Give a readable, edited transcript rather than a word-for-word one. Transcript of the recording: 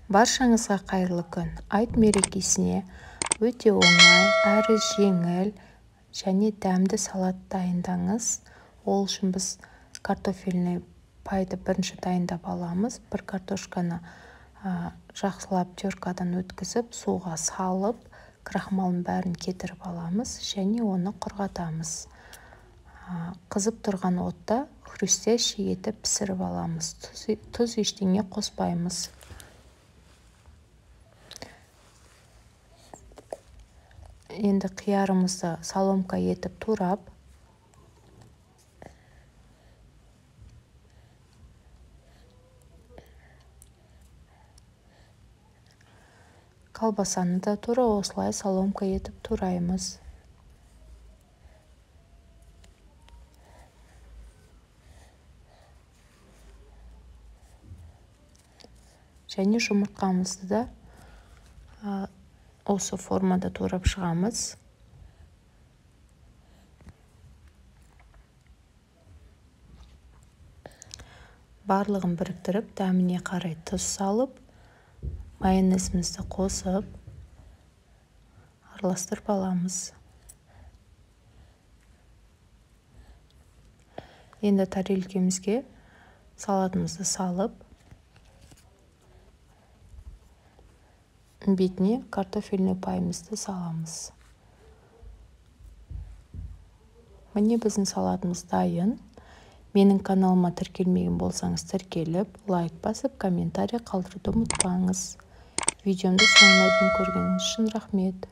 Баршаңызға қайырлы күн. Айт мерекесіне өте оңай, әрі жеңіл және дәмді салат дайындаңыз. Ол үшін біз картофельный пайды бірінші дайындап аламыз. Бір картошканы жақсылап теркадан өткізіп, суға салып, крахмалын бәрін кетіріп аламыз және оны құрғатамыз. Қызып тұрған отта хрустящий етіп пісіріп аламыз. Тұз ештеңе қоспаймыз. Енді қиярымызды соломка етіп турап, колбасаны да тура осылай соломка етіп тураймыз. Және жұмыртқамызды да осы формада турап шығамыз. Барлығын біріктіріп, дәміне қарай тұз салып, майонезімізді қосып, араластырып аламыз. Енді тарелкемізге салатымызды салып, бетіне картофельный пайымызды саламыз. Міне біздің салатымыз дайын. Менің каналыма тіркелмеген болсаңыз тіркеліп, лайк басып, комментарий қалдыруды ұмытпаңыз. Видеомды соңына дейін көргеніңіз үшін рахмет.